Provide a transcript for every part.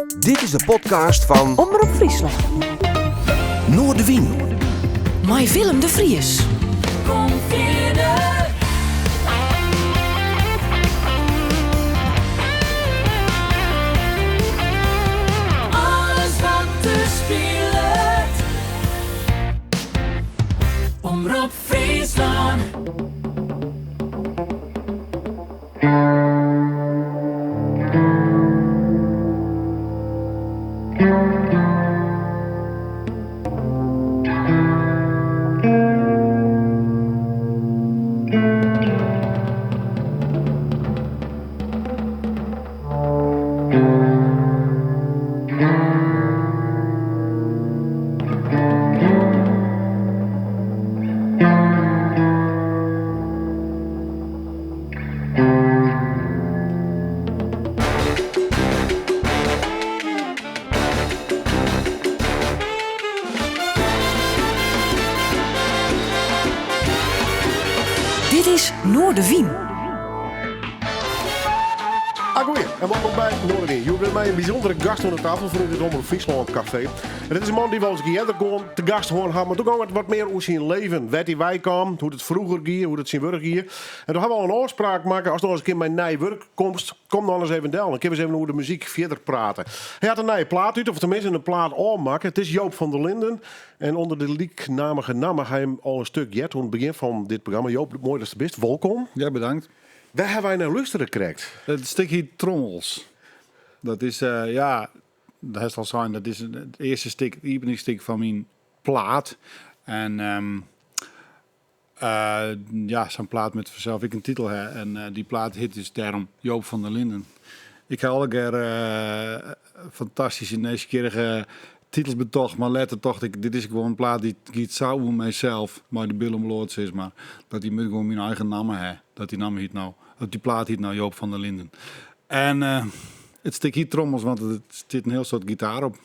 Dit is de podcast fan Omrop Fryslân. Noardewyn. Mei Willem de Vries. Kom fierder. Alles wat der spilet. Omrop Fryslân. Dit is Noardewyn. Agoeie en wolkom by Noardewyn. Hjoed mei in bysûndere gast oan de tafel fan it Omrop Fryslân Kafee. En dit is in man dy't we alris earder gewoan te gast hân ha, mar doe gong it wat mear oer syn leven, wêr't hy weikaam, hoe't it froeger gie, hoe't it tsjintwurdich gie. En doe ha we al in ôfspraak makke, ast noch ris in kear mei nij wurk komst, kom dan ris even del. Dan kinne we ris even oer de muzyk fierder prate. Hy hat in nije plaat út, of teminsten in plaat ôfmakke. It is Joop van der Linden. En ûnder de lyknammige namme ha jim al in stik heard oan it begjin fan dit programma. Joop, moai datst der bist. Wolkom. Ja, bedankt. Wêr ha wy nei lústere krekt? It stik hjit Trommels. Dat is, ja, dat hast al sein, dat is it earste stik, it iepeningsstik fan myn plaat. En ja, sa'n plaat moat fansels ek in titel ha. En dy plaat hjit dus dêrom Joop van der Linden. Ik ha allegear fantastyske, nijsgjirrige titels betocht, mar letter tocht ik, dit is gewoan in plaat dy't giet sa oer mysels, mei de bil omload sis mar, dat dy moat gewoan myn eigen namme ha. Dat dy namme hjit no, of dy plaat hjit no Joop van der Linden. En it stik hjit Trommels, want der stiet in hiel soad gitaar op.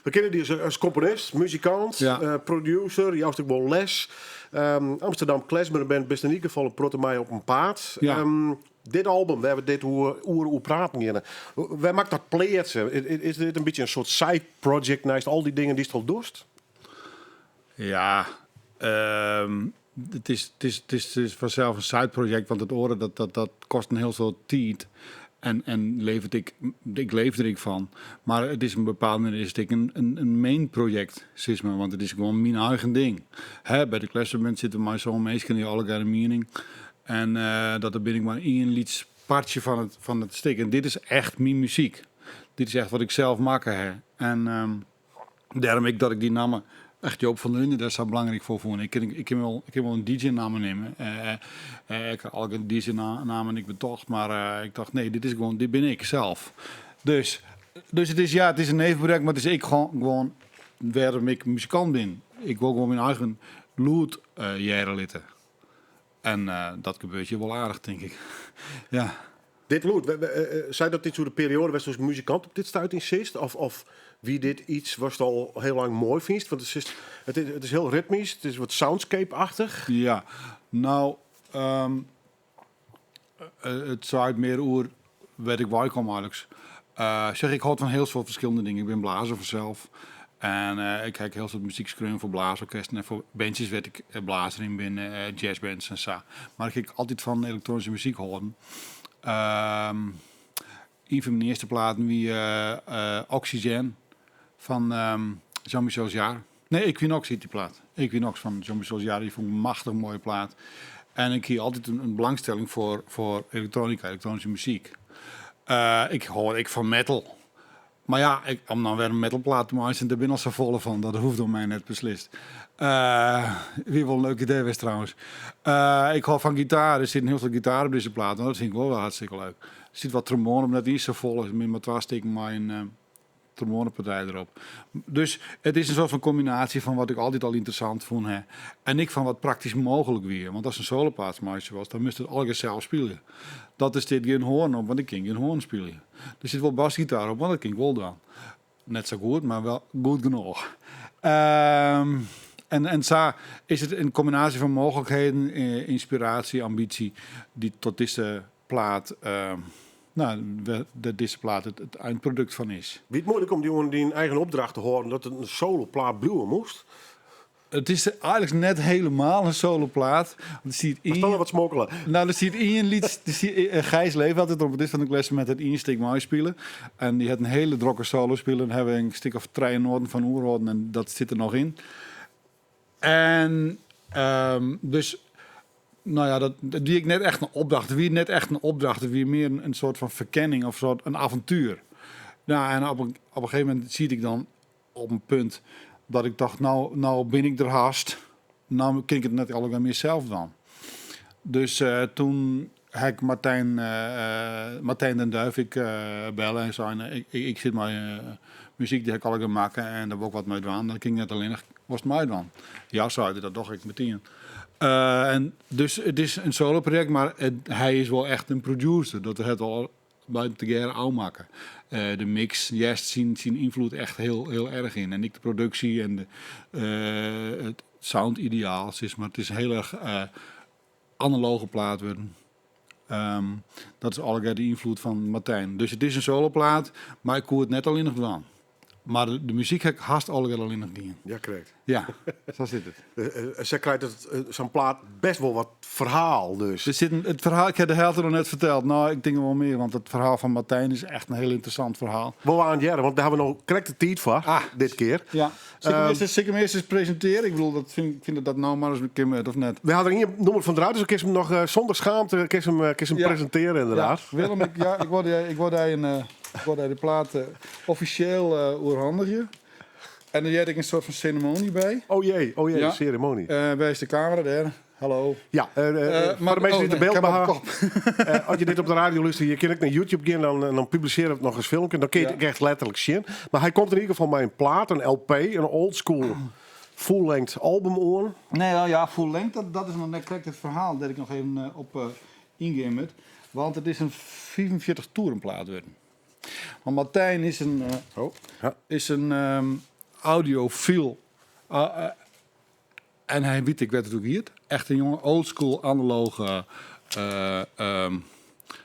We kenne dy as komponist, muzikant, producer, joust ek wol les. Amsterdam Klezmer Band bist yn ieder gefal in protte mei op 'en paad. Dit album, wêr we dit oer oer praten geane, wêr moat ik dat pleatse? Is dit in bytsje in soart side project neist al dy dingen dy'tst al dochst? Ja, it is, it is, it is, it is fansels in side project, want it oare dat, dat, dat kostet in hiel soad tiid. En, en leveret ik, ik leef der ek fan. Mar it is op in bepaalde manier is it ek in, in, in main project, sis mar. Want it is gewoan myn eigen ding. Hè, by de Klezmer Band sitte mei sân minsken dy allegear in miening. En dat bin ik mar ien lyts partsje fan it, fan it stik. En dit is echt myn muzyk. Dit is echt wat ik sels makke ha. En dêrom ek dat ik dy namme echt Joop van der Linden dêr sa belangryk foar fûn. Ik kin, ik kin wol, ik kin wol in DJ-namme nimme. Ik ha al in DJ-namme ek betocht, mar ik tocht nee, dit is gewoan, dit bin ik sels. Dus, dus it is, ja, it is in nevenprojekt, mar it is ek gewoan wêrom ik muzikant bin. Ik wol gewoan myn eigen lûd hearre litte. En dat gebeurt hjir wol aardich, tink ik. Ja. Dit lûd, sei dat iets oer de perioade wêr'tst as muzikant op dit stuit yn sitst? Of, of wie dit iets watst al hiel lang moai fynst? Want it is, it is, it is hiel ritmysk, it is wat soundscape-achtich. Ja, no, it seit mear oer wêr't ik wei kom eigenlik. Sjoch, ik hâld fan hiel soad ferskillende dingen. Ik bin blazer fansels. En ik ha ek hiel soad muzyk skreaun foar blaasorkesten en foar bandsjes wêr't ik blazer yn bin, jazzbands en sa. Mar ik ha ek altyd fan elektroanyske muzyk hâlden. Ien fan myn earste platen wie Oxygen fan Jean-Michel Jarre. Nee, Equinox hiet dy plaat. Equinox fan Jean-Michel Jarre, dy fûn ik in machtich moaie plaat. En ik hie altyd in belangstelling foar elektroanika, elektroanyske muzyk. Ik hâld ek fan metal. Mar ja, ik, om dan wer in metalplaat te meitsjen, dêr binne al safolle fan, dat hoecht om my net beslist. Wie wol in leuk idee west trouwens. Ik hâld fan gitaar, der sit in hiel soad gitaar op dizze plaat, dat fyn ik wol wer hartstikke leuk. Der sit wat trombone op, net iens safolle, der binne mar twa stikken mei in trombonepartij derop. Dus it is in soart fan kombinaasje fan wat ik altyd al ynteressant fûn ha en ek fan wat praktysk mooglik wie. Want ast in soloplaat meitsje wolst, dan moatst it allegear sels spylje. Dat der stiet gjin hoarn op, want ik kin gjin hoarn spylje. Der sit wol basgitaar op, want dat kin ik wol dwaan. Net sa goed, mar wol goed genôch. En sa is it in kombinaasje fan mooglikheden, ynspiraasje, ambysje, dy't tot dizze plaat. No, wêr't dizze plaat it einprodukt fan is. Wie it muoilik om dy oan dyn eigen opdracht te hâlden dat it in soloplaat bliuwe moast? It is eigenlik net helemaal in soloplaat. Want der stiet ien. Hast wat smokkele? Nou, der stiet ien lyts. Der stiet, eh, Gijs Leefveld, de trompettist fan de Klezement, hat ien stik meispile. En dy hat in hiele drokke solo spile. En hawwe in stik of trije noaten fan oerhâlden en dat sit der noch yn. En dus, no ja, dat wie ek net echt in opdracht. It wie net echt in opdracht, it wie mear in soart fan ferkenning of soart in aventuer. Nou, en op in, op in gegeven momint siet ik dan op in punt dat ik tocht, no, no bin ik der hast. No kin ik it net allegear mear sels dwaan. Dus uh, toen ha ik Martijn, uh, Martijn den Duif ik, uh, belle en sei, ik, ik, ik sit mei muzyk dy ha ik allegear makke en dêr wol ik wat mei dwaan. Dan kin ik net allinnich, wolst meidwaan? Ja, sei er, dat doch ik metien. En dus it is in soloprojekt, mar it, hy is wol echt in producer. Dat hat al by tegearre ôfmakke. De mix, hearst syn, syn ynfloed echt hiel, hiel erch yn. En ek de produksje en de, it soundideaal, sis mar. It is hiel erch analoge plaat wurden. Dat is allegear de ynfloed fan Martijn. Dus it is in soloplaat, mar ik koe it net allinnich dwaan. Mar de muzyk ha ik hast allegear allinnich dien. Ja, krekt. Ja, sa sit it. Sa krijt it sa'n plaat best wol wat ferhaal dus. Der sit in, it ferhaal, ik ha de helte noch net ferteld. No, ik tink wol mear, want it ferhaal fan Martijn is echt in hiel ynteressant ferhaal. Wol oan hearre, want dêr hawwe we no krekt de tiid foar, ah. dit kear. Ja. Sil ik him earst, sil ik him earst ris presintearje? Ik bedoel, dat fyn, fyn dat no mar ris in kear moat, of net? We hawwe der ien nûmer fan draaid, dus kinst him noch sûnder schaamte kinst him, kinst him Ja. presintearje inderdaad. Ja, Willem, ik, ja, ik wol dy, ik wol dy in, ik wol dy de plaat offisjeel oerhandigje. En der heart ek in soart fan seremoanje by. Oh jee, oh jee, Ja. seremoanje. Wêr is de kamera dêr? Hallo. Ja, foar de minsken dy't de oh, nee, byld ik ha ha. op kop. As je dit op de radio lústerje, je kinne ek nei YouTube gean, dan publisearje we it noch as filmke. Dan kin je it Ja. ek echt letterlik sjen. Mar hy komt yn ieder gefal mei in plaat, in LP, in oldschool full-length album oan. Nee, nou ja, full length, dat is noch net krekt it ferhaal dêr't ik noch even op yngean moat. Want it is in 45 toerenplaat wurden. Want Martijn is in, Oh, ja. is in audiofiel. En hy wit ek wêr't it oer giet. Echt in jonge oldschool analoge.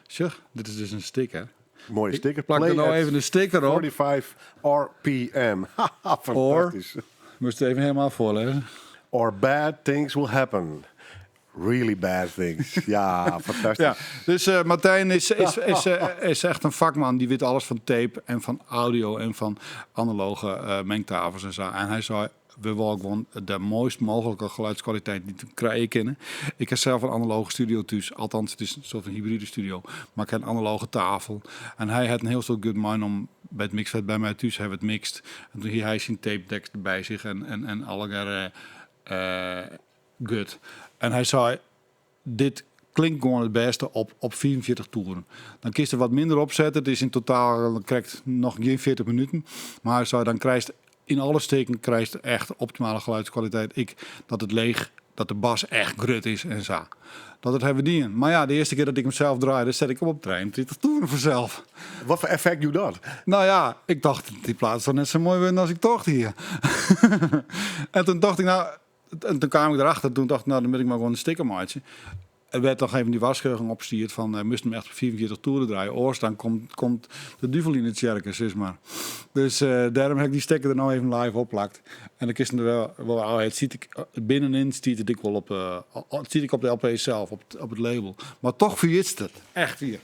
Sjoch, dit is dus in sticker. Moaie sticker. Ik plak der Play no at even de sticker op. 45 RPM. Haha, fantastysk. Moast it even helemaal foarlêze. Or bad things will happen. Really bad things. Ja, fantastysk. Ja, dus Martijn is echt in fakman. Dy wit alles fan tape en fan audio en fan analoge mengtafels en sa. En hy sei, we wolle gewoan de moaist mooglike geluidskwaliteit dy't we krije kinne. Ik ha sels in analoge studio thús. Althans, it is in soart fan hybride studio. Mar ik ha in analoge tafel. En hy hat in hiel soad gut meinommen by it mixfet by my thús. Hawwe we it mixt. En doe hie hy syn tape decks by sich en allegear gut. En hy sei, dit klinkt gewoan it bêste op 45 toeren. Dan kinst der wat minder op sette. It is yn totaal krekt noch gjin 40 minuten. Mar hy sei, dan krijst yn alle stikken krijst echt optimale geluidskwaliteit. Ek dat it leech, dat de bas echt grut is en sa. Dat it hawwe we dien. Mar ja, de earste kear dat ik him sels draaide, set ik him op 33 toeren fansels. Wat foar effekt joech dat? Nou ja, ik tocht, dy plaat is toch net sa moai wurden as ik tocht hie. En toen tocht ik, nou, en toen kaam ik derachter, toen tocht ik, nou, dan moat ik mar gewoan in stikken meitsje. Der waard noch even dy warskôging opstjoerd fan, moatst him echt op 45 toeren draaie, oars dan komt de duvel yn de tsjerke, sis mar. Dus dêrom ha ik dy stikker der no even live opplakt. En dan kinst der wol ôf. It stiet ek, binnenin stiet it ek wol op, it stiet ek op de LP sels, op it label. Mar toch ferjitst it. Echt wier.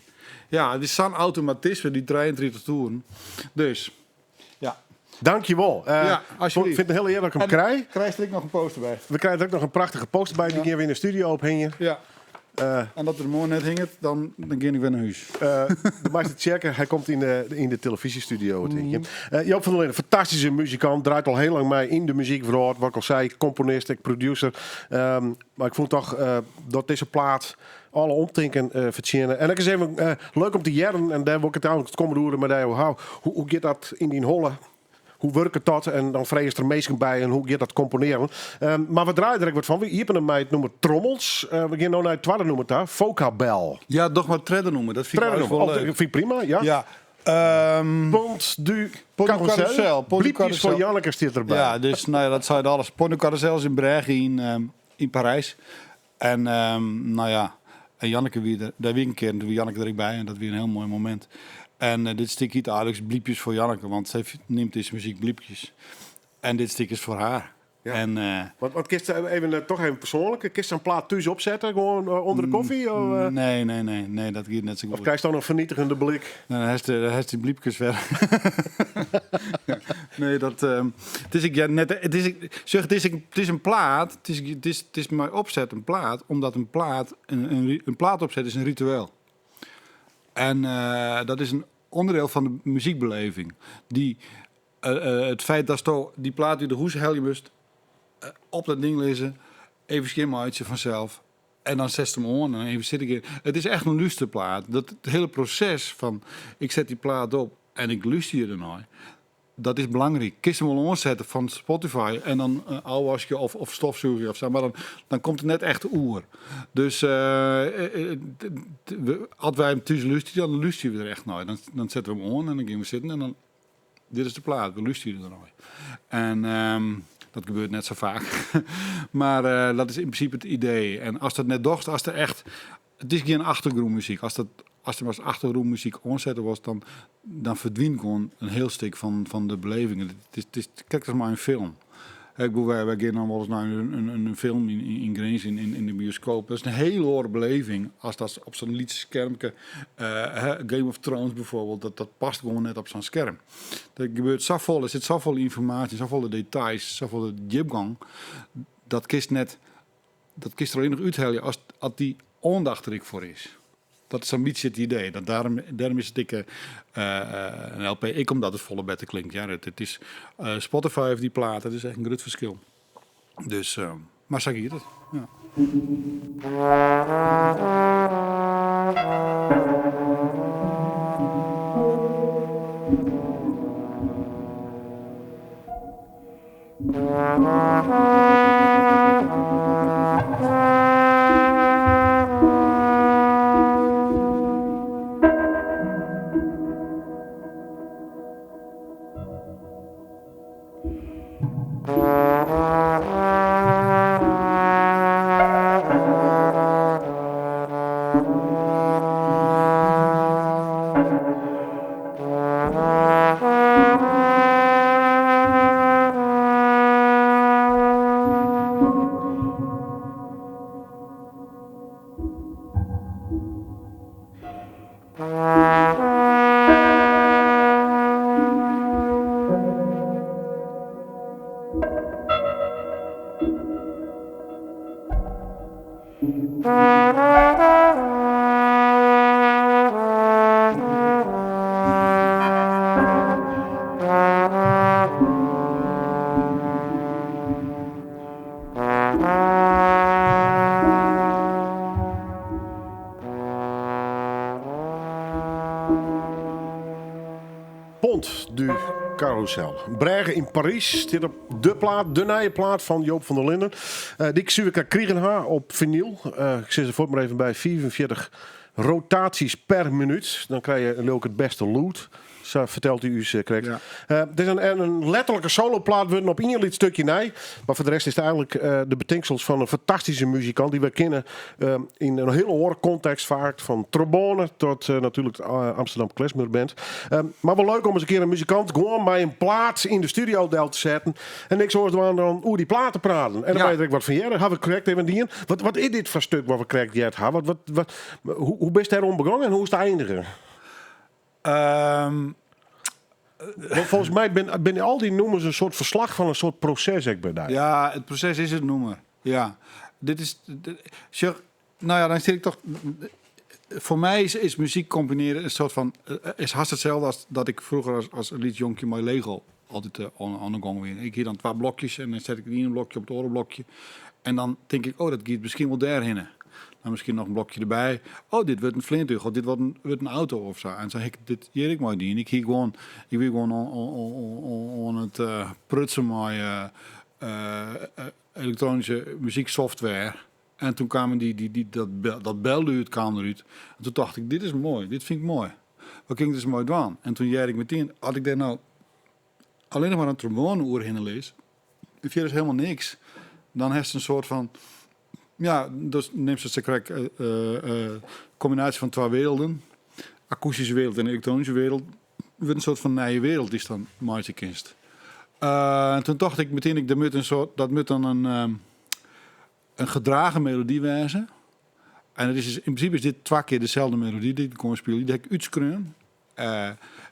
Ja, it is sa'n automatisme, dy 33 toeren. Dus, ja. Dankjewol. Ja, alsjeblieft. Ik fyn it in hiele ear dat ik him En krij. krijst der ek noch in poster by. We krije der ek noch in prachtige poster by. Dy gean we yn de studio ophingjen. Ja. En dat er moarn net hinget, dan gean ik wer nei hûs. Do meist it checken. Hy komt yn de televyzjestudio te hingjen. Joop van der Linden, fantastyske muzikant. Draait al hiel lang mei yn de muzykwrâld. Wat ik al sei, komponist, ek producer. Mar ik fûn toch dat dizze plaat alle omtinken fertsjinne. En ek is even leuk om te hearren, en dêr wol ik it eigentlik it kommende oere mei dy oer hawwe. Hoe giet dat yn dyn holle? Hoe wurket dat? En dan fregest der minsken by en hoe giet dat komponearjen? Mar we draaie der ek wat fan. We iepenen mei it nûmer Trommels. We gean no nei it twadde nûmer ta, Vocabel. Ja, doch mar it tredde nûmer. Dat fyn ik Tredde eins nûmer. wol Oh, leuk. dat fyn ik prima, ja. Ja. Pont du Pont du Carrousel. Carrousel, Pont du Blypjes foar Carrousel. Janneke stiet derby. Ja, dus nou ja, dat seit alles. Pont du Carrousel is in brêge yn Parys. En nou ja, En Janneke wie der, dêr wie ik in kear en doe wie Janneke der ek by en dat wie in hiel moai momint. En dit stik hiet eigentlik Blypjes foar Janneke, want sy neamt dizze muzyk blypjes. En dit stik is foar har. Ja. En, eh, Want, want kinst even, eh, toch even persoanlik, kinst sa'n plaat thús opsette, gewoan eh, ûnder de kofje? Of, eh, Nee, nee, nee, nee, dat giet net sa of goed. krijst dan in fernietigende blik? Nou, dan hast dy blypkes wer. nee, dat. It is ek, ja, net, it is, sjoch, it is in plaat. It is mei opset in plaat, omdat in plaat, in plaat opset is in ritueel. En dat is in ûnderdiel fan de muzykbeleving. Dy, it feit datsto dy plaat út de hûs helje moatst, op dat ding lizze, even skjinmeitsje fansels. En dan setst him oan en even sitte gean. It is echt in lústerplaat. Dat it hiele proses fan ik set dy plaat op en ik lústerje dernei, dat is belangryk. Kinst him wol oansette fan Spotify en dan ôfwaskje of stofsûgje of sa, mar dan komt it net echt oer. Dus as wy him thús lústerje, dan lústerje we der echt nei. Dan sette we him oan en dan gean we sitten en dan Dit is de plaat, we lústerje dernei. En dat gebeurt net sa faak. Mar dat is yn prinsipe it idee. En ast dat net dochst, ast der echt. It is gjin achtergrûnmuzyk. Ast dat, ast him as achtergrûnmuzyk oansette wolst, dan ferdwynt gewoan in hiel stik fan de beleving. It is krekt as mei in film. Ik bedoel, wy gean dan wolris nei in film yn Grins yn de bioskoop. Dat is in hiele oare beleving as dat op sa'n lyts skermke. Game of Thrones bijvoorbeeld, dat past gewoan net op sa'n skerm. Der gebeurt safolle, der sit safolle ynformaasje, safolle details, safolle djipgong. Dat kinst net, dat kinst der allinnich úthelje as dy oandacht der ek foar is. Dat is sa'n bytsje it idee. Dat dêrom is it ek in LP. Ek omdat it folle better klinkt. Ja, it is, Spotify of dy plaat, dat is echt in grut ferskil. Dus, mar sa giet it. Ja. Pont du Carrousel. Brêge yn Parys stiet op de plaat, de nije plaat fan Joop van der Linden. Uh, dy't ik suver krigen ha op finyl. Uh, ik sis der fuort mar even by, 45 rotaties per minuut. Dan krije je leau ik it bêste lûd. Sa fertelt hy ús krekt. Ja. It is in letterlike soloplaat wurden op ien lyts stikje nei. Mar foar de rest is it eigenlik de betinksels fan in fantastyske muzikant dy't wy kenne yn in hiele oare kontekst faak. Fan trombone tot natuerlik de Amsterdam Klezmer Band. Mar wol leuk om ris in kear in muzikant gewoan mei in plaat yn de studio del te setten. En niks oars dwaan dan oer dy plaat te praten. En dan Ja. meie je der ek wat fan hearre. Ha we krekt even dien. Wat is dit foar stik wat we krekt heard ha? Hoe bist dêroan begûn en hoe is it einige? Want folgens my binne al dy nûmers in soart ferslach fan in soart proses ek by dy. Ja, it proses is it nûmer. Ja. Dit is, sjoch, no ja, dan sit ik toch. Foar my is muzyk komponearje in soart fan, is hast itselde as dat ik froeger as lyts jonkje mei Lego altyd oan de gong wie. Ik hie dan twa blokjes en dan set ik it iene blokje op it oare blokje. En dan tink ik, oh, dat giet miskien wol dêrhinne. Dan miskien noch in blokje derby. Oh, dit wurdt in fleantúch of dit wurdt in auto of sa. En sa ha ik dit hjir ek mei dien. Ik hie gewoan, ik wie gewoan oan it prutsen mei elektroanyske muzyksoftware. En toen kamen dy, dat bellûd kaam derút. En toen tocht ik, dit is moai, dit fyn ik moai. Wat kin ik der mei dwaan? En toen hearde ik metien, as ik dêr no allinnich mar in trombone oerhinne lis, en fierders helemaal niks, dan hast in soart fan. Ja, dus neamst it sakrekt kombinaasje fan twa werelden. Akoestyske wereld en elektroanyske wereld. Wurdt in soart fan nije wereld dy'tst dan meitsje kinst. En toen tocht ik meteen, ik, dat moet een soort, dat moet dan een gedragen melody wêze. En it is dus, yn prinsipe is dit twa kear deselde melody dy't ik gewoan spylje. Dy ha ik útskreaun.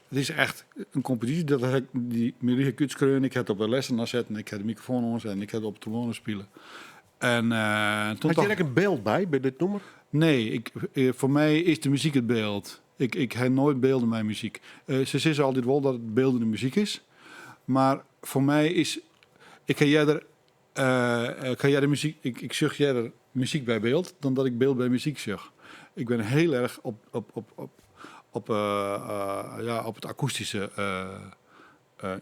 It is echt in komposysje. Dat ha ik, dy melody ha ik útskreaun. Ik ha it op de lessenaar setten, ik ha de mikrofoan oansetten, ik ha it op de trombone spile. En toen Hat hjir ek in byld by, by dit nûmer? Nee, foar my is de muzyk it byld. Ik ha noait bylden by muzyk. Se sizze altyd wol dat it byldende muzyk is. Mar foar my is... Ik ha earder, ik ha earder muzyk, ik sjoch earder muzyk by byld dan dat ik byld by muzyk sjoch. Ik bin hiel erch ja, op it akoestyske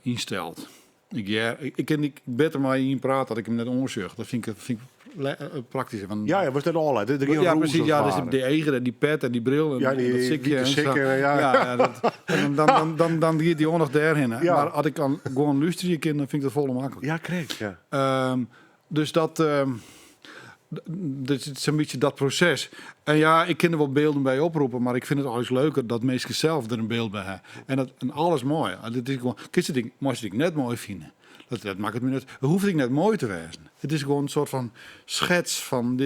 ynsteld. Ik hear, ik kin ek better mei ien prate as ik him net oansjoch. Dat fyn ik praktysker. Want Ja, ja, was net ôfleid. Der gjin Ja, rûs precies. as Ja, dus ware. de eagen en dy pet en dy bril en Ja, die dat sikje wiete en sa. sikke, ja. Ja, ja, dat, en dan giet dy oandacht dêrhinne. Ja. Mar as ik dan gewoan lústerje kin, dan fyn ik dat folle makliker. Ja, krekt, ja. Dus dat, dus it is in bytsje dat proses. En ja, ik kin der wol bylden by oproppe, mar ik fyn it eins leuker dat minsken sels der in byld by ha. En dat, en alles moai. Ah, dit is gewoan, kinst it ek, meist it ek net moai fine. Dat makket my net, it hoecht ek net moai te wêzen. It is gewoan in soart fan skets fan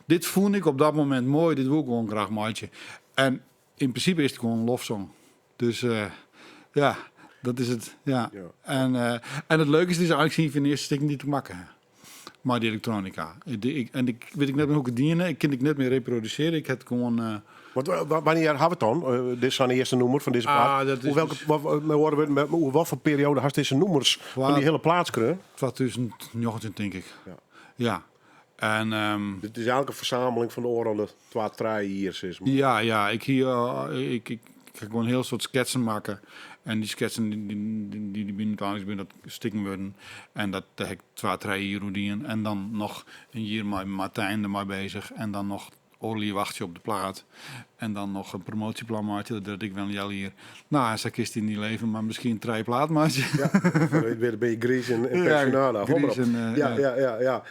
dit fûn ik op dat momint moai, dit woe ik gewoan graach meitsje. En yn prinsipe is it gewoan in lofsong. Dus ja, dat is it. Ja. Ja. En it leuke is, it is eigentlik ien fan de earste stikken dy't ik makke ha. Mei de elektroanika. En ik wit ek net mear hoe't ik it dien ha. Ik kin it net mear reprodusearje. Ik ha it gewoan, Want wannear ha we it dan? Dit is sa'n earste nûmer fan dizze Ah, plaat. dat is Oer welke, dus wa-, wa-, mei oare wurden, oer wat foar perioade hast dizze nûmers fan dy hiele plaat skreaun? 2019, tink ik. Ja. Ja. En Dit is eigentlik in fersameling fan de ôfrûne twa, trije jier, sis mar. Ja, ja. Ik hie ik, ik, ik ha gewoan in hiel soad sketsen makke. En dy sketsen dy binne úteinlik binne dat stikken wurden. En dat ha ik twa, trije jier oer dien. En dan noch in jier mei Martijn dermei bezich. En dan noch oardel jier wachtsje op de plaat. En dan noch in promotieplan meitsje, dat ik wel in healjier. Nou, en sa kinst yn dyn leven mar miskien trije platen meitsje. Ja, weer ben je Gries en Ja, Pensionada. Hou maar Gries op. en Ja, ja. ja, ja, ja.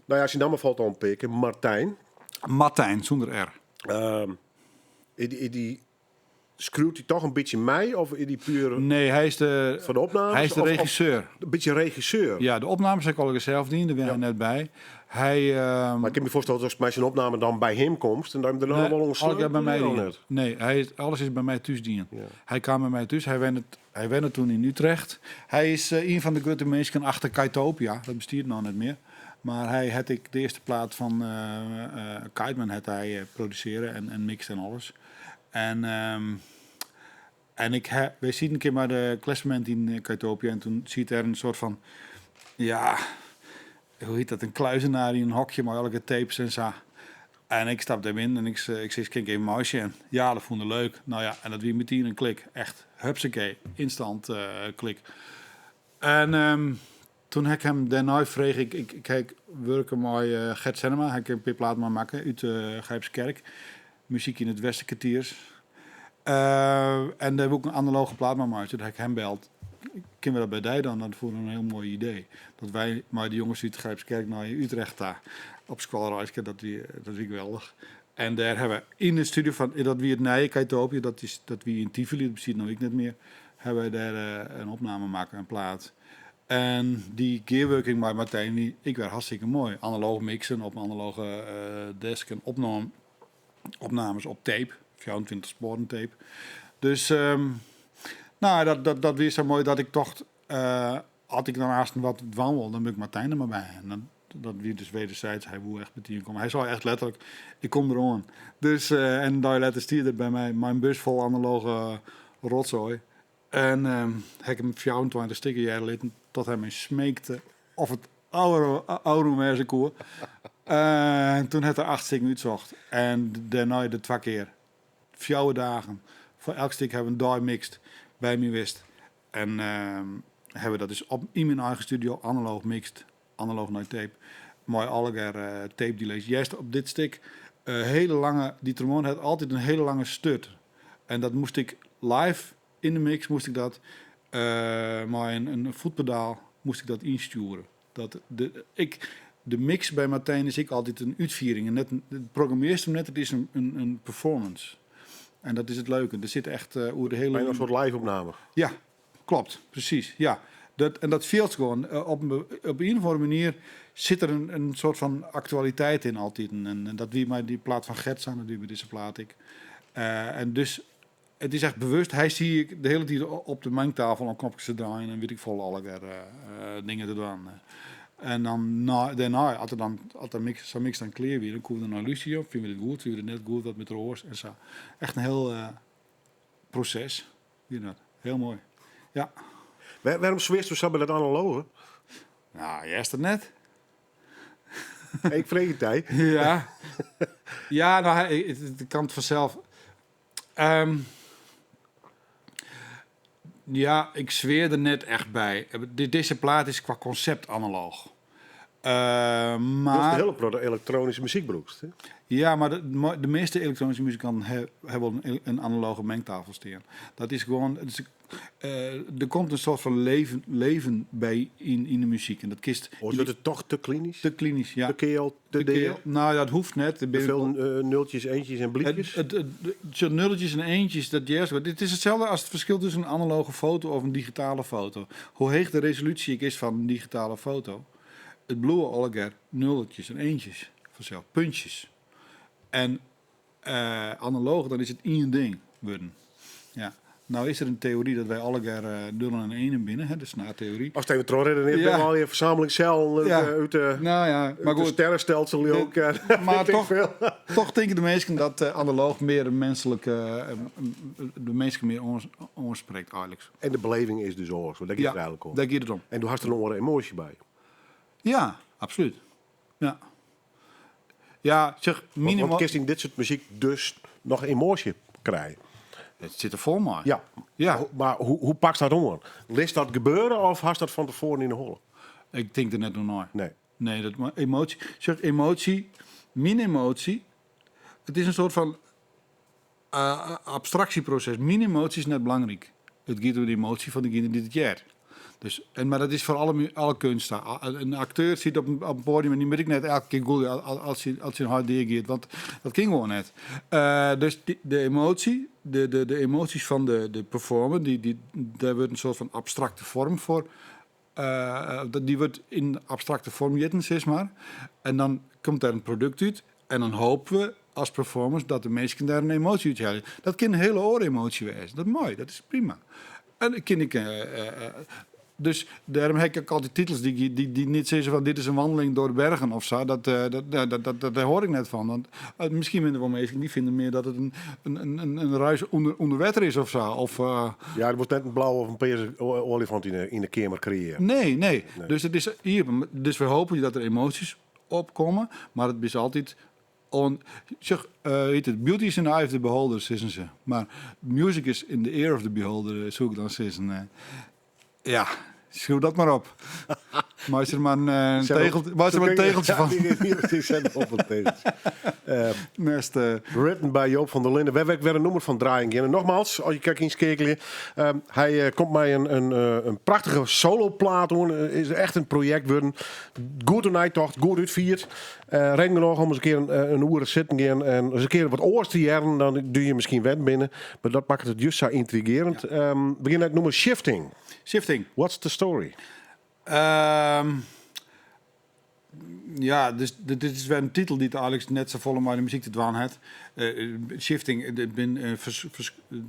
Nou ja, als je namme falt al een pik. Martijn. Martijn, sûnder R. Is die, skreaut hy toch in bytsje mei? Of is die puer Nee, hy is de foar de opnames? Hy is de Of regisseur. in bytsje regisseur? Ja, de opnames ha ik allegear sels dien, dêr wie hy net by. Hy, Maar ik kin my foarstelle dat ast mei syn opname dan by him komst en dan der Nee, dan wol oan allegear by my sleutel dien. net. Nee, alles is by my thús dien. Ja. Hy kaam by my thús. Hy wenne toen yn Utrecht. Hy is ien fan de grutte minsken achter Kytopia. Dat bestiet noch net mear. Mar hy hat ek de earste plaat fan Kyteman hat hy produsearre en mixt en alles. En wy sieten in kear mei de klassemint yn Kytopia en toen siet der in soart fan, ja, hoe hiet dat, in kluizenaar yn in hokje mei allegear tapes en sa. En ik stap dêr binnen en ik sis, kin ik even meisjen? Ja, dat fûn er leuk. Nou ja, en dat wie meteen in klik. Echt, hupsakee, instant klik. En toen ha ik him dêrnei frege, ik ha wurke mei Gert Sennema, ha ik in pear platen mei makke út Grijpskerk. Muzyk yn it Westerkwartier. En dêr woe ik in analoge plaat mei meitsje. Toen ha ik him beld. Kinne we dat by dy dan? Dat fûn ik in hiel moai idee. Dat wy mei de jonges út Grijpskerk nei Utrecht ta op skoalreiske, dat wie geweldich. En dêr ha we yn de studio fan, dat wie it nije Kytopia, dat wie yn Tivoli, dat bestiet no ek net mear, ha wy dêr in opname makke, in plaat. En dy gearwurking mei Martijn wie ek wer hartstikke moai. Analoog mixen op analoge desk en opnames op tape, 24 sporen tape. Dus nou, dat wie sa moai dat ik tocht, as ik dan aanst wat dwaan wol, dan moat ik Martijn der mar by. En dat wie dus wederzijds, hy woe echt meteen komme. Hy sei echt letterlik, ik kom deroan. Dus en in dei letter stie er by my, mei in bus fol analoge rotzooi. En ha ik him 24 stikken hearre litten tot hy my smeekte of it ouder wêze koe. En toen hat er 8 stikken útsocht. En dêrnei de 2 kear. 4 dagen. Foar elk stik ha we in dei mixt by my west. En ha we dat dus yn myn eigen studio analoog mixt, analoog nei tape, mei allegear tape delays. Juist op dit stik hele lange, die trombone hat altyd in hele lange stut. En dat moast ik live in de mix, moast ik dat mei een voetpedaal moast ik dat ynstjoeren. Dat de, ik, De mix by Martijn is ek altyd in útfiering en net in, programmearst him net, it is in performance. En dat is it leuke. Der sit echt oer de hiele. Bijna in soart live-opname. Ja, klopt, presys. Ja. Dat, en dat fielt gewoan. Op ien of oare manier sit der in soart fan aktualiteit yn altiten. En dat wie mei dy plaat fan Gert sa en dat wie mei dizze plaat ek. En dus, it is echt bewust. Hy stie ek de hiele tiid op de mengtafel oan knopkes te draaien en wit ik folle allegear dingen te dwaan. En dan nei, dêrnei, as er dan, as de mix, sa'n mix dan klear wie, dan koe we der nei lústerje. Fine we dit goed, fine we dit net goed, wat moat der oars en sa. Echt in hiel proses wie dat. Hiel moai. Ja. Wêrom swiersto sa by dat analoge? Nou, hearst it net. Ik freegje it dy. Ja. Ja, no, it komt fansels. Ja, ik swear der net echt by. Dizze plaat is kwa konsept analooch. Mar Wylst de hiele protte elektroanyske muzyk brûkst, hè? Ja, mar de measte elektroanyske muzikanten hawwe wol in analoge mengtafel stean. Dat is gewoan, it is, der komt in soart fan leven by yn de muzyk. En dat kinst. Oars wurdt it toch te klinysk? Te klinysk, ja. Te keal, te dea. Nou ja, dat hoecht net. Te veel nultjes, eentjes en bliepjes? It, nulletjes en eentjes, dat hearst wat. It is itselde as it ferskil tusken in analoge foto of in digitale foto. Hoe heech de resolúsje ek is fan in digitale foto, it bliuwe allegear nulletjes en eentjes fansels, puntjes. En analoog, dan is it ien ding wurden. Ja. Nou is der in teory dat wy allegear nullen en enen binne, hè, de snaarteory. Ast even trochredenearret, binne we allegear fersameling sellen út de, Nou ja, maar út de goed. sterrenstelsel ook. Maar Weet ik toch, veel. toch tinke de minsken dat analoog mear menslik, de minsken mear oansprekt eigenlik. En de beleving is dus oars, want dêr giet it eigenlik om. Dêr giet it om. En do hast der in oare emoasje by. Ja, absolút. Ja. Ja, zeg, Want minimaal. kinst yn dit soart muzyk dus noch emoasje krije. It sit der fol mei. Ja. Ja. Mar hoe pakst dat oan? Litst dat gebeure of hast dat fan tefoaren yn 'e holle? Ik tink der net oer nei. Nee. Nee, dat, mar emoasje, zeg, emoasje, myn emoasje, it is in soart fan abstraksjeproses. Myn emoasje is net belangryk. It giet oer de emoasje fan degene dy't it heart. Dus, en, mar dat is foar alle, alle keunst sa. In akteur sit op in poadium en dy moat ek net elke kear gûlje as syn heit deagiet, want dat kin gewoan net. Dus de emoasje, de emoasjes fan de performer, dy, dêr wurdt in soart fan abstrakte foarm foar. Dy wurdt yn abstrakte foarm jitten, sis mar. En dan komt der in produkt út en dan hoopje we as performers dat de minsken dêr in emoasje út helje. Dat kin in hiele oare emoasje wêze. Dat mei, dat is prima. En dat kin ik. Dus dêrom ha ik ek altyd titels dy't net sizze fan dit is in wandeling door de bergen of sa. Dat, dat, dat, dat, dat, dêr hâld ik net fan. Want miskien binne der wol minsken dy fine mear dat it in reis ûnder wetter is of sa. Of, Ja, der moat net in blauwe of in pearse oaljefant yn de keamer kreëarje. Nee, nee. Nee. Dus it is iepen. Dus we hoopje dat der emoasjes opkomme, mar it is altyd oan. Sjoch, hyt it, beauty is in the eye of the beholder, sizze se. Mar music is in the ear of the beholder, soe ik dan sizzen. Ja, skriuw dat mar op. Meitsje der mar in tegel, meitsje der mar in tegeltsje fan. Ja, set op in tegeltsje. Nest, Written by Joop van der Linden. Wêr wy wer in nûmer fan draaien geane. Nogmaals, as je krekt ynskeakelje. Hy komt mei in prachtige soloplaat oan. Is echt in projekt wurden. Goed oer neitocht, goed útfierd. Reden genôch om ris in kear in oere sitten gean en ris in kear wat oars te hearren dan dy't je miskien wend binne. Mar dat makket it just sa yntrigearjend. We gean nei it nûmer Shifting. Shifting. What's the story? Ja, dus dit is wer in titel dy't eigenlik net safolle mei de muzyk te dwaan hat. Shifting, it bin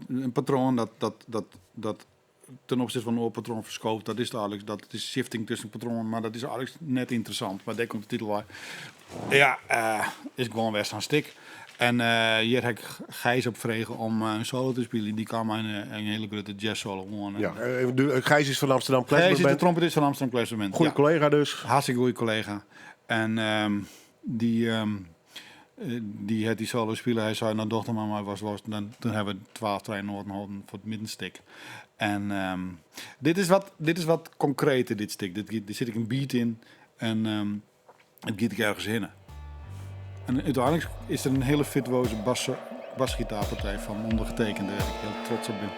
in patroan dat ten opsichte fan in oar patroan ferskooft. Dat is it eigenlik. Dat is shifting tusken patroanen, mar dat is eigenlik net ynteressant. Mar dêr komt de titel wei. Ja, is gewoan wer sa'n stik. En hjir ha ik Gijs op frege om in solo te spyljen. Dy kaam mei in hiele grutte jazz solo oan. Ja, even Gijs is fan Amsterdam Klezmer Gijs is de Band. trompetist fan Amsterdam Klezmer Band. Goeie Ja. kollega dus. Hartstikke goeie kollega. En dy hat dy solo spile. Hy sei, no doch dan mar mei watst wolst. Dan, toen hawwe we 12, trije noaten holden foar it middenstik. En dit is wat konkreter, dit stik. Dit giet, der sit ek in beat yn en it giet ek ergens hinne. En úteinlik is der in hiele firtuoze basgitaarpartij fan ûndergetekende, dêr't ik hiel trots op bin.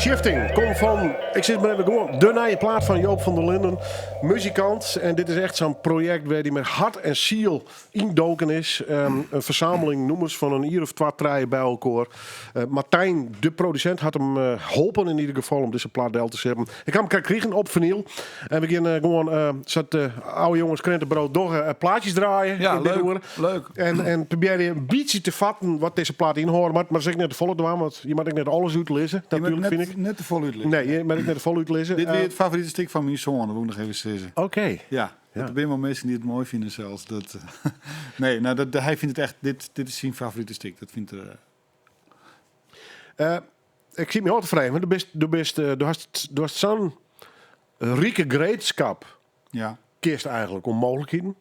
Shifting komt fan, ik sis mar even gewoan, de nije plaat fan Joop van der Linden, muzikant. En dit is echt sa'n projekt wêr't hy mei hart en siel yndoken is. In fersameling nûmers fan in jier of twa, trije by elkoar. Martijn, de produsint, hat him holpen yn ieder gefal om dizze plaat del te setten. Ik ha him krekt krigen op finyl. En we gean gewoan, sa't de oude jonges krentebrood dogge, plaatjes draaien. Ja, yn dit leuk, oere. leuk. En probearje in bytsje te fatten wat dizze plaat ynhâlde moat. Mar dat is ek net te folle dwaan, want je moat ek net alles útlizze. Je moat Natuerlik, fyn ik. net te folle útlizze. Nee, je moat ek net te folle útlizze. Dit wie it favorite stik fan myn soan, dat wol ik noch even sizze. Oké. Ja, Ja. Der binne wol minsken dy't it moai fine sels. Dat, nee, nou, dat, hy fynt it echt, dit, dit is syn favorite stik. Dat fynt er. Ik siet my ôf te freegjen, want do bist, do bist, do hast, do hast sa'n rike greedskap. Ja. Kist eigentlik oan mooglikheden.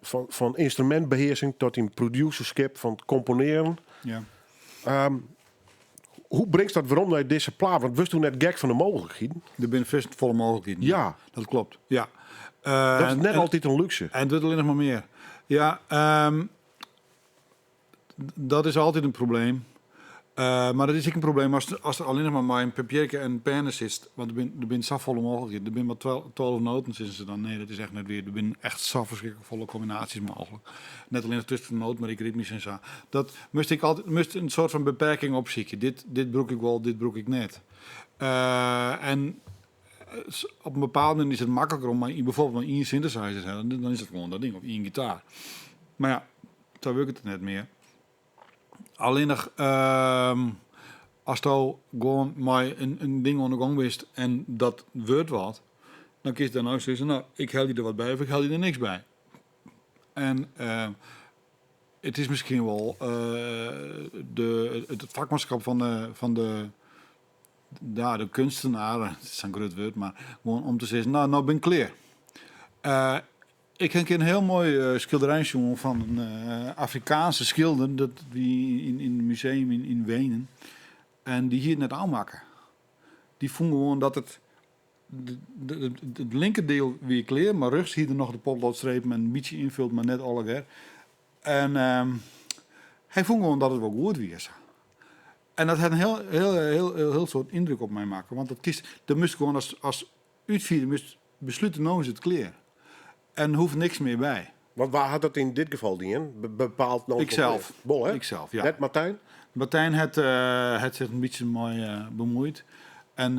Fan ynstrumintbehearsing tot dyn producerskip, fan it komponearjen. Ja. Hoe bringst dat werom nei dizze plaat? Want wurdst do net gek fan de mooglikheden? Der binne fêst folle mooglikheden. Ja. Dat klopt, ja. Dat is net altyd in lúkse. En it wurdt allinnich mar mear. Ja, dat is altyd in probleem. Mar dat is ek in probleem as, as der allinnich mar mei in papierke en in penne sitst. Want der binne safolle mooglikheden. Der binne mar 12 noten, sizze se dan. Nee, dat is echt net wier. Der binne echt sa ferskriklik folle kombinaasjes mooglik. Net allinnich tusken de noten, mar ek ritmysk en sa. Dat moast ik altyd, moast in soart fan beperking opsykje. Dit brûk ik wol, dit brûk ik net. En op in bepaald momint is it makliker om mei, byfoarbyld mei ien synthesizer te hawwen. Dan is it gewoan dat ding, of ien gitaar. Mar ja, sa wurket it net mear. Allinnich asto gewoan mei in ding oan de gong bist en dat wurdt wat, dan kinst dêrnei sizze, no, ik helje der wat by of ik helje der niks by. En it is miskien wol de, it fakmanskip fan de, fan de, ja, de keunstner, it is sa'n grut wurd, mar gewoan om te sizzen, no, no bin ik klear. Ik ha in kear in hiel moai skilderij sjoen fan in Afrikaanske skilder. Dat wie yn in museum yn Wenen. En dy hie it net ôfmakke. Dy fûn gewoan dat it, it linkerdiel wie klear, mar rjochts hie er noch de potloodstrepen en in bytsje ynfuld, mar net allegear. En hy fûn gewoan dat it wol goed wie sa. En dat hat in hiel, hiel, hiel, hiel soad yndruk op my makke. Want dat kinst, dat moast gewoan as útfierder moast beslute, no is it klear. En hoecht niks mear by. Want wa hat dat yn dit gefal dien? Bepaald no Ikself. Wol, hè? Ikself, ja. Net Martijn? Martijn hat sich in bytsje mei bemuoid. En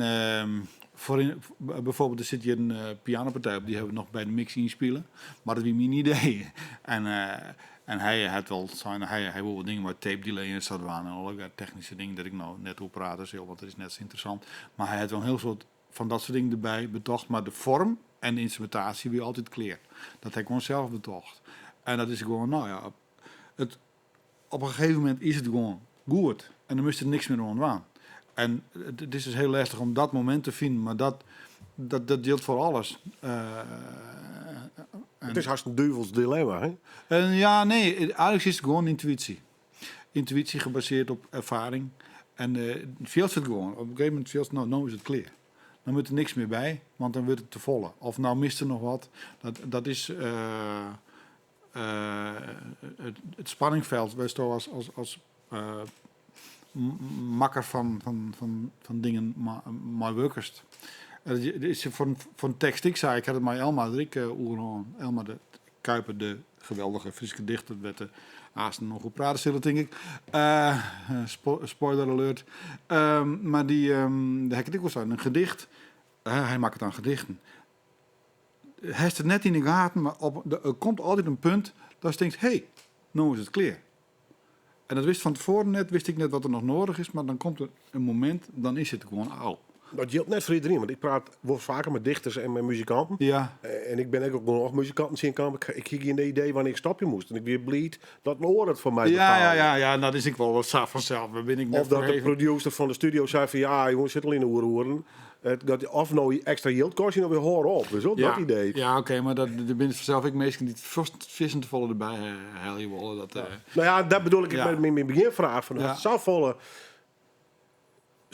foaryn, byfoarbyld, der sit hjir in pianopartij op, dy hawwe we noch by de mix ynspile. Mar dat wie myn idee. En hy hat wol sein, hy wol wat dingen mei tape delay en sa dwaan en allegear technyske dingen dêr't ik no net oer prate sil, want dat is net sa ynteressant. Mar hy hat wol in hiel soad fan dat soart dingen derby betocht, mar de foarm en de ynstrumentaasje wie altyd klear. Dat ha ik gewoan sels betocht. En dat is gewoan, no ja, it, op in gegeven momint is it gewoan goed en dan moast der niks mear oan dwaan. En it is dus hiel lestich om dat momint te finen, mar dat jildt foar alles. It is hast in duvels dilemma, hè? Ja, nee, eigentlik is it gewoan yntuïsje. Yntuïsje gebasearre op erfaring. En fielst it gewoan. Op in gegeven momint fielst, no, no is it klear. Dan moat der niks mear by, want dan wurdt it te folle. Of no mist der noch wat. Dat is it spanningfeld wêr'tsto as makker fan dingen mei wurkest. It is foar in tekst ik sei, ik ha it mei Elma der ek oer hân. Elma de Kuiper, de geweldige Fryske dichter, wêr't de aansten noch oer prate sille, tink ik. Spoiler alert. Mar dy, dêr ha ik it ek wol sein, in gedicht, hy makket dan gedichten. Hast it net yn de gaten, mar der komt altyd in punt datst tinkst, hé, no is it klear. En dat wist fan tefoaren net, wist ik net wat der noch nedich is, mar dan komt der in momint, dan is it gewoan ôf. Dat jildt net foar iderien, want ik praat wol faker mei dichters en mei muzikanten. Ja. En ik bin ek al genôch muzikanten tsjinkaam. Ik hie gjin idee wannear ik stopje moast. En ik wie bliid dat in oar it foar my Ja, bepaalde. ja, dat is ek wol wat sa fansels. Dêr bin ik net Of dat de foar even. producer fan de studio sei fan ja, jonges, sit al yn de oerhoeren. It gaat of no ekstra jild kostje of we hâlde op. Dus dat idee. Ja, oké, mar dat, der binne fansels ek minsken dy't fiersten te folle derby helje wolle. Dat, Nou ja, dat bedoel ik mei myn begjinfraach. Fan, Safolle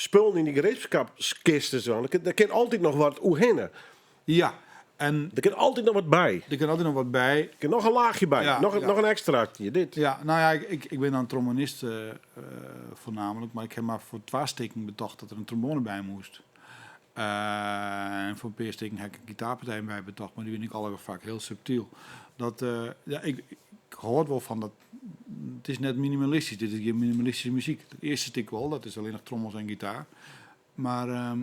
spullen yn dy gereedskapskisten. Der kin altyd noch wat oerhinne. Ja, en Der kin altyd noch wat by. Der kin altyd noch wat by. Der kin noch in laachje by. Ja, ja. Noch in ekstraatje. Dit. Ja, nou ja, ik bin dan trombonist. voornamelijk. Mar ik ha mar foar twa stikken betocht dat der in trombone by moast. En foar in pear stikken ha ik in gitaarpartij by betocht, mar dy bin ik allegear faak hiel subtyl. Dat, ja, ik hâld wol fan dat. It is net minimalistysk, dit is gjin minimalistyske muzyk. It earste stik wol, dat is allinnich trommels en gitaar. Mar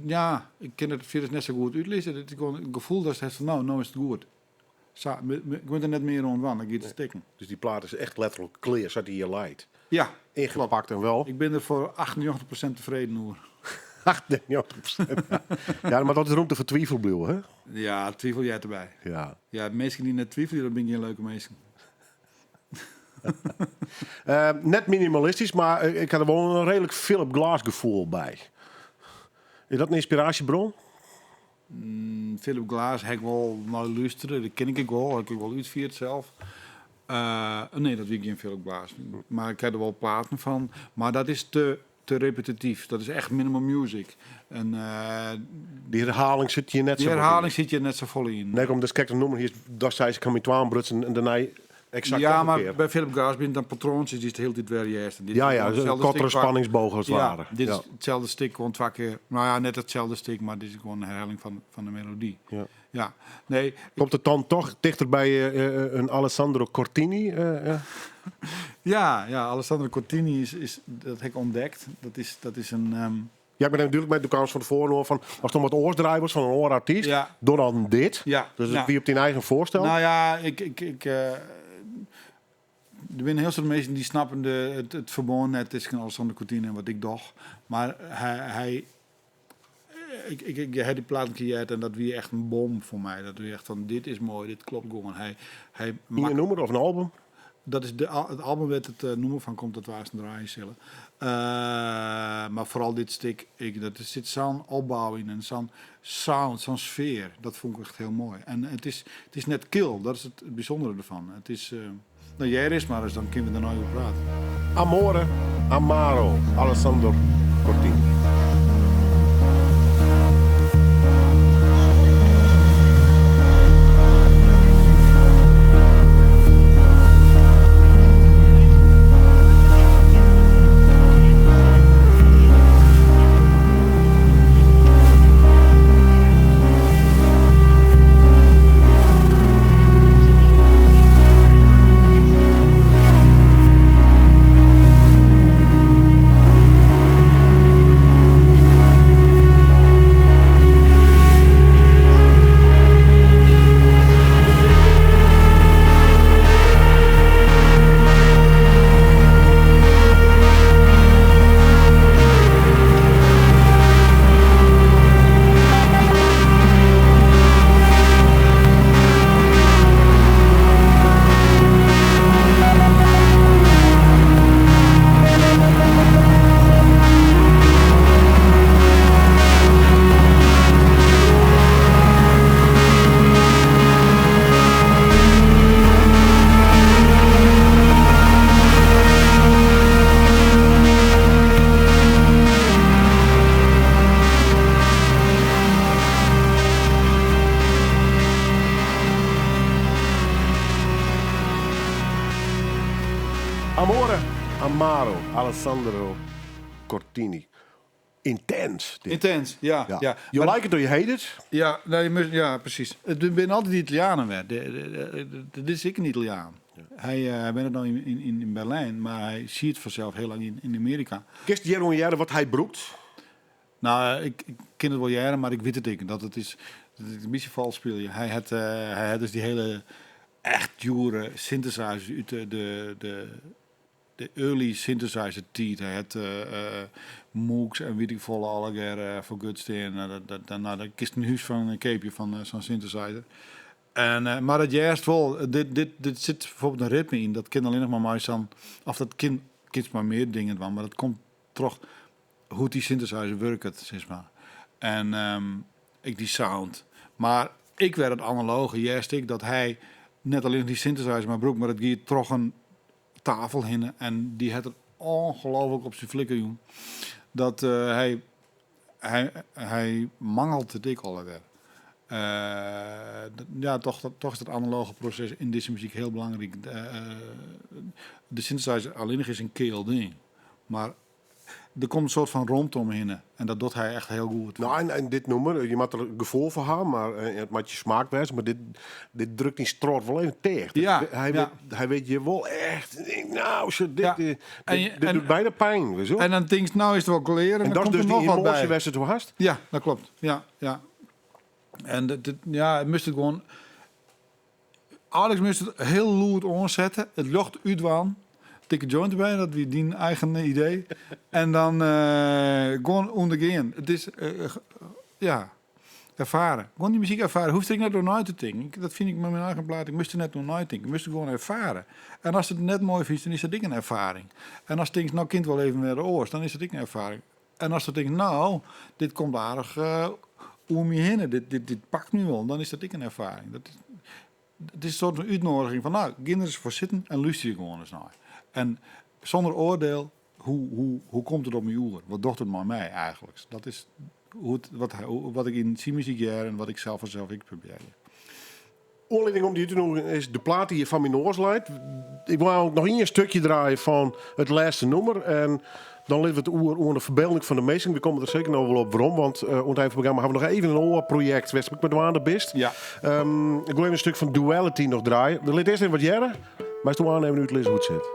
ja, ik kin it fierders net sa goed útlizze. It is gewoan it gefoel datst hast fan no, no is it goed. Sa, ik moat der net mear oan dwaan, dan giet it stikken. Dus dy plaat is echt letterlik klear sa't dy hjir leit? Ja, Ingepakt en wel? Ik bin der foar 98% tefreden oer. 98%? Ja, mar dat is rûmte foar twivel bliuwe, hè? Ja, twivel heart derby. Ja. Ja, minsken dy't net twivelje, dat binne gjin leuke minsken. Net minimalistysk, mar ik ha der wol in reedlik Philip Glass gefoel by. Is dat in ynspiraasjebron? Philip Glass ha ik wol nei lústere, dat ken ik ek wol, ha ik ek wol útfierd sels. Nee, dat wie gjin Philip Glass. Mar ik ha der wol platen fan. Mar dat is te, te repetityf. Dat is echt minimal music. En, Dy herhaling sit hjir net Dy sa bot yn. herhaling sit hjir net safolle yn. Nee, omdat krekt in nûmer hiest, dat seist, ik ha myn twaen brutsen en dêrnei exact Ja, noch in mar kear. by Philip Glass binne it dan patroantsjes dy'tst de hiele tiid wer hearst. En dit Ja, is ja, gewoan een itselde kortere stik twa spanningsboog as it Ja, ware. dit is Ja. itselde stik gewoan twa kear. No ja, net itselde stik, mar dit is gewoan in herhelling fan de melody. Ja. Ja, nee. Komt it dan toch tichter by in Alessandro Cortini? Ja, ja, Alessandro Cortini is, dat ha ik ûntdekt. Dat is in, Ja, ik ben even dúdlik mei de kâns fan tefoaren oan fan ast om wat oars draaie wolst fan in oare artyst, Ja. doch dan dit. Ja, Dus it ja. wie op dyn eigen foarstel. Nou ja, ik, der binne hiel soad minsken dy snappen it ferbân net tusken Alessandro Cortini en wat ik doch. Mar hy, ik ha dy plaat in kear heard en dat wie echt in bom foar my. Dat wie echt fan dit is moai, dit klopt gewoan. Hy Ien makke nûmer of in album? Dat is it album wêr't it nûmer fan komt dat we aansten draaien sille. Mar foaral dit stik, dat der sit sa'n opbou yn en sa'n sound, sa'n sfear. Dat fûn ik echt hiel moai. En it is net kil, dat is it bysûndere derfan. It is, no, hear earst mar ris, dan kinne we dêrnei oer prate. Amore Amaro, Alessandro Cortini. Amore Amaro, Alessandro Cortini. Intens. Dit. Intens, ja, Ja. ja. You Maar like it or you hate it? Ja, nee, je moet, ja, precies. Het zijn altijd die Italianen weer. Dit is ik een Italiaan. Hij bent nou in Berlijn, maar hij ziet vanzelf heel lang in Amerika. Kinst Jeroen hearre wat hy brûkt? Nou, ik ken it wol hearre, mar ik wit it ek. Dat is in bytsje fals spylje. Hy hat dus dy hiele echt djoere synthesizers út de early synthesizer tiid. Hy hat Moogs en wit ik folle allegear foar gut stean. Nou, nou, dat kinst in hûs fan keapje fan sa'n synthesizer. En, mar it hearst wol, dit sit byfoarbyld in ritme yn. Dat kin allinnich mar mei sa'n, of dat kin, kinst mei mear dingen dwaan, mar dat komt troch hoe't dy synthesizer wurket, sis mar. En ek dy sound. Mar ek wer it analoge hearst ek dat hy net allinnich dy synthesizer mar brûkt, mar it giet troch in tafel hinne en dy hat er ongelooflik op syn flikker jûn. Dat hy mangelt it ek allegear. Ja, toch, toch is dat analoge proses yn dizze muzyk hiel belangryk. De synthesizer allinnich is in keal ding, mar der komt in soart fan romte omhinne en dat docht hy echt hiel goed. Nou, en dit nûmer, je moatte der gefoel foar ha, mar it moat je smaak wêze, mar dit, dit drukt dyn strôt wol even ticht. Hy wit, hy wit je wol echt, nou, zo, dit, dit, dit doet bijna pijn, weet je wel. En dan tinkst, nou is it wol klear en, En dan dat is komt dus der die noch wat emoasje by. wêr'tst it oer hast? Ja, dat kloppet. Ja, ja. En dat, ja, it moast it gewoan. Alex moast it hiel lûd oansette, it ljocht útdwaan, dikke joint derby, dat wie dyn eigen idee. En dan gewoan ûndergean. It is, ja, erfare. Gewoan dy muzyk erfare. Hoecht der ek net oer nei te tinken. Dat fyn ik mei myn eigen plaat. Ik moast der net oer neitinke. Ik moast it gewoan erfare. En ast it net moai fynst, dan is dat ek in erfaring. En ast tinkst, no kin it wol even wer oars, dan is dat ek in erfaring. En ast tinkst, no, dit komt aardich oer my hinne, dit pakt my wol, dan is dat ek in erfaring. Dat is, it is in soart fan útnoadiging fan, no, gean der ris foar sitten en lústerje gewoan ris nei. En sûnder oardiel, hoe komt it op my oer? Wat docht it mei my eigentlik? Dat is wat ik yn syn muzyk hear en wat ik sels fansels ek probearje. Oanlieding om dy út te nûgjen is de plaat dy't hjir foar myn noas leit. Ik wol eigentlik noch ien stikje draaie fan it lêste nûmer. En dan litte we it oer oan de ferbylding fan de minsken. We komme der seker noch wol op werom, want oan it ein fan it programma ha we noch even in oar projekt wêr'tst ek mei dwaande bist. Ik wol even in stik fan Duality noch draaie. We litte earst even wat hearre, meist oan even útlizze hoe't it sit.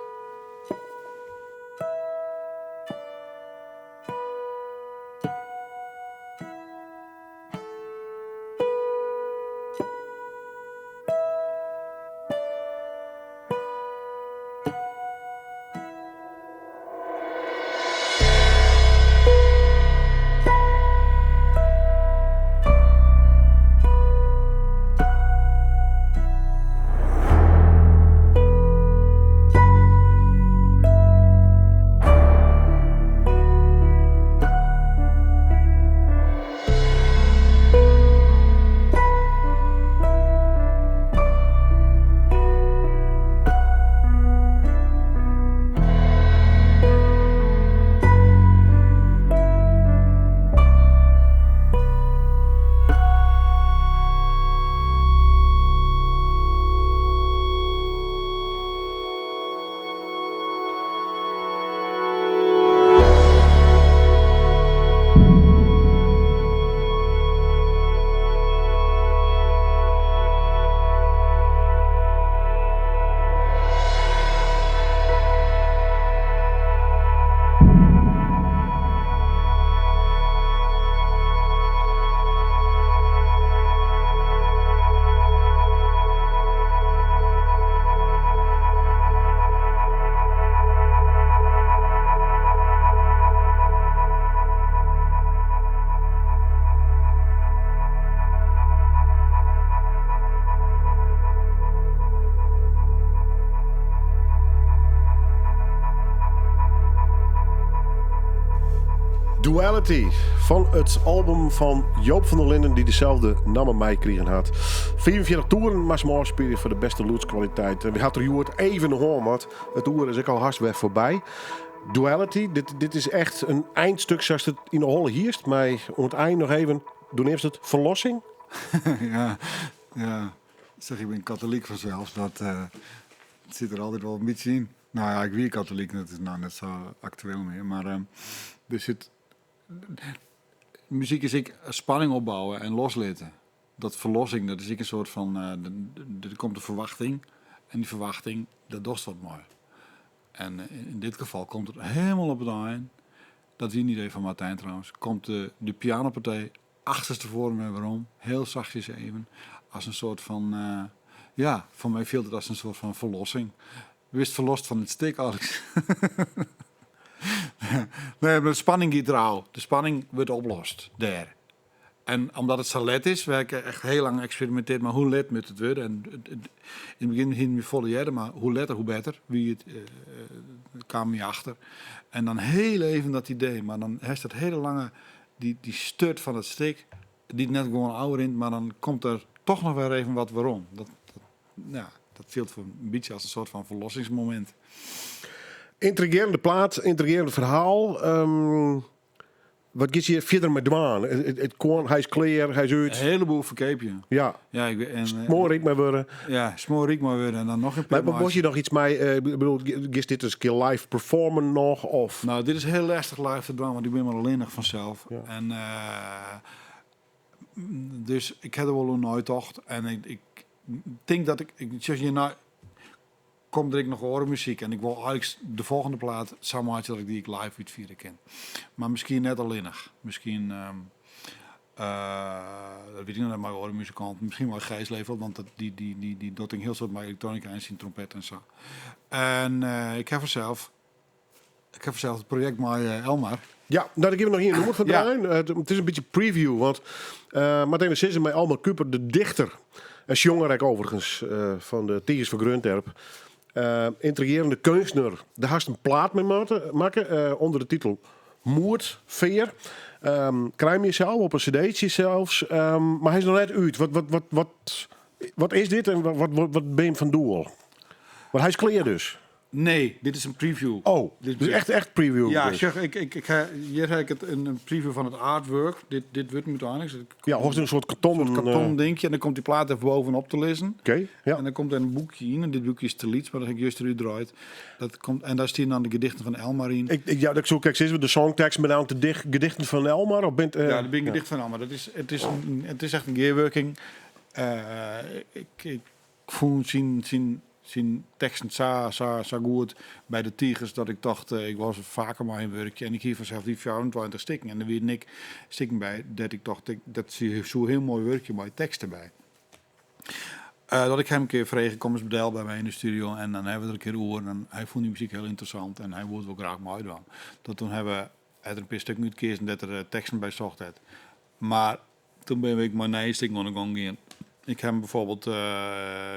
Duality fan it album fan Joop van der Linden dy't deselde namme meikrigen hat. 45 toeren moatst him ôfspylje foar de bêste lûdskwaliteit. We ha it der hjoed even hân, want it oere is ek al hast wer foarby. Duality, dit, dit is echt in einstuk sa'tst it yn 'e holle hiest, mei oan it ein noch even, do neamst it ferlossing? Ja, ja. Zeg, ik bin katolyk fansels, dat uh, sit der altyd wol in bytsje yn. No ja, ik wie katolyk, dat is no net sa aktueel mear, mar uh, der sit muzyk is ek spanning opbouwe en loslitte. Dat ferlossing, dat is ek in soart fan, der komt in ferwachting en dy ferwachting, dêr dochst wat mei. En yn dit gefal komt it hielendal op it ein, dat wie in idee fan Martijn trouwens, komt de, de pianopartij achterstefoaren wer werom, hiel sachtsjes even, as in soart fan, ja, foar my fielt it as in soart fan ferlossing. Wist ferlost fan it stik, Alex. nee, mar de spanning giet derôf. De spanning wurdt oplost dêr. En omdat it sa let is, we ha echt hiel lang eksperimintearre mei hoe let moat it wurde. En yn it begjin hiene we folle earder, mar hoe letter hoe better, wie it, kamen we achter. En dan hiel even dat idee, mar dan hast dat hiele lange, dy, dy sturt fan it stik, dy't net gewoan ôfrint, mar dan komt der toch noch wer even wat werom. Dat, dat, ja, dat fielt foar in bytsje as in soart fan ferlossingsmomint. Yntrigearjende plaat, yntrigearjend ferhaal. Wat giet hjir fierder mei dwaan? It koarn, hy is klear, hy is út. In heleboel ferkeapje. Ja. Ja, ik, en, Smoarryk mei wurde. Ja, smoarryk mei wurde en dan noch in pear Maar was je noch iets mei, ik bedoel, giest dit eens een keer live performen noch? Of? Nou, dit is heel lastig live te doen, want ik ben maar allinnich vanzelf. Ja. En, dus ik heb er wel oer neitocht. En ik denk dat ik zeg je nou, komt er ek noch oare muzyk en ik wol eigentlik de folgjende plaat sa meitsje dat ik dy ek live útfiere kin. Mar miskien net allinnich. Miskien, dat wit ik noch net, mei oare muzikanten. Miskien mei Gijs Leefveld, want dat, dy, dy, dy, dy docht in hiel soad mei elektronika en syn trompet en sa. En ik ha fansels, ik ha fansels it projekt mei Elmar. Ja, nou, daar gean we noch ien nûmer fan draaien. It is in bytsje preview, want moat even sizze mei Elmar Kuiper, de dichter en sjonger ek overigens fan de Tigers fan Greonterp. Yntrigearjende keunstner. Dêr hast in plaat mei makke ûnder de titel Moedfear. Krij 'm hjir op in cd'tsje sels, mar hy is noch net út. Wat is dit en wat bin je fan doel? Want hy is klear dus. Nee, dit is in preview. Oh, Dit dus echt preview. Ja, dus. sjoch, hjir ha ik in preview fan it artwork. Dit wurdt úteinlik. Ja, of in soart karton, Een karton dinkje. En dan komt dy plaat even bovenop te lizzen. Oké, ja. En dan komt der in boekje yn. En dit boekje is te lyts, mar dat ha ik juster útdraaid. Dat komt, en dêr stean dan de gedichten fan Elmar yn. Ja, dat soe ik sizze, de songtekst met name de gedichten fan Elmar? Of bent, Ja, dat binne gedichten fan Elmar. Dat is, it is, in, it is echt in gearwurking. Ik fûn syn teksten sa goed by de Tigers dat ik tocht, ik wol faker mei him wurkje. En ik hie fansels dy 24 stikken. En der wienen ek stikken by dêr't ik tocht, dat soe hiel moai wurkje mei tekst derby. Dat ik him in kear frege, kom ris del by my yn de studio en dan hawwe we der in kear oer. En hy fûn dy muzyk hiel ynteressant en hy woe it wol graach meidwaan. Dat toen hawwe we er in pear stikken útkeazen dêr't er teksten by socht hat. Mar toen binne we ek mei nije stikken oan de gong gien. Ik ha him bijvoorbeeld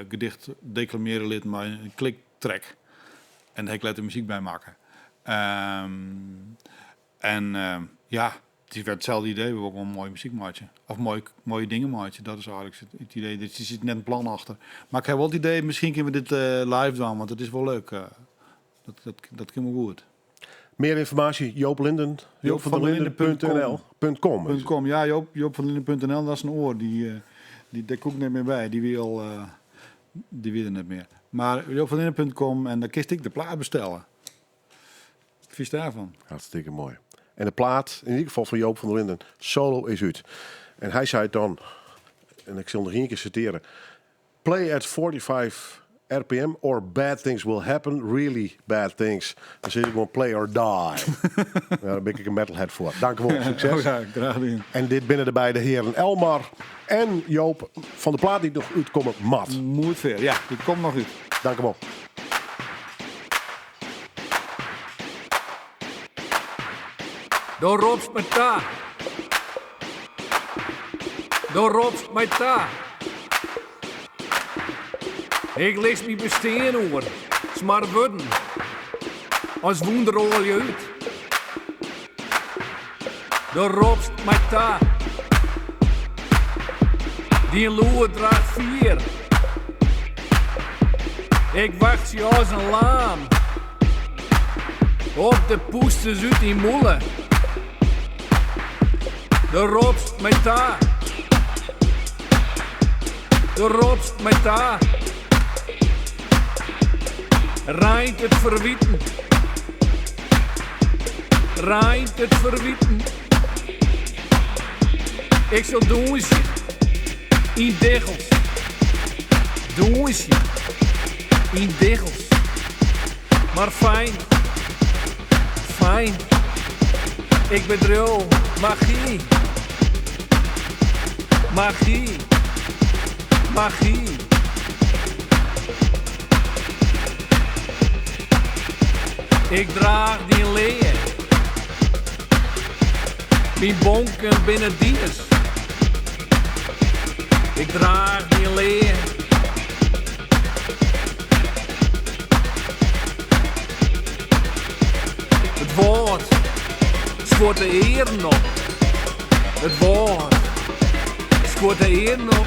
gedicht deklamearje litten mei in kliktrack. En dêr ha ik letter muzyk by makke. En ja, it is wer itselde idee. We wolle gewoan moaie muzyk meitsje. Of moaie dingen meitsje. Dat is eigentlik it idee. Der sit net in plan achter. Mar ik ha wol it idee, miskien kinne we dit live dwaan, want it is wol leuk. Dat kin wol goed. Mear ynformaasje, Joop Linden, Joop van der Linden punt N L, punt com. Punt com, ja, Joop van der Linden punt N L, dat is in oar. Die, dêr koe ik net mear by. Dy wie al, dy wie der net mear. Mar Joop van der Linden punt com en dan kinst ek de plaat bestelle. Wat fynst dêrfan? Hartstikke moai. En de plaat, yn ieder gefal fan Joop van der Linden, solo is út. En hy sei dan, en ik sil noch ien kear sitearje, Play at 45 RPM or bad things will happen, really bad things. Dan sis ik gewoan play or die. Ja, dêr bin ik in metalhead foar. Dank wol, sukses. Oh ja, graach dien. En dit binne de beide hearen Elmar en Joop fan de plaat dy't noch útkomme moat. Moedfear, ja, dy komt noch út. Dank wol. Do ropst my ta. Do ropst my ta. Ik lis myn bestean oer, smar wurden as wûnderoalje út. Do ropst my ta. Dyn lûd draacht fier. Ik wachtsje as in laam op de pûsters út dyn mûle. Do ropst my ta. Do ropst my ta. Reint it ferwiten. Reint it ferwiten. Ik sil dûnsje yn diggels. Dûnsje yn diggels. Mar fijn, fijn. Ik bedriuw magy. Magy. Magy. Ik draach dyn lea. Myn bonken binne dines. Ik draach dyn lea. It wâld skuort de earen op. It wâld skuort de earen op.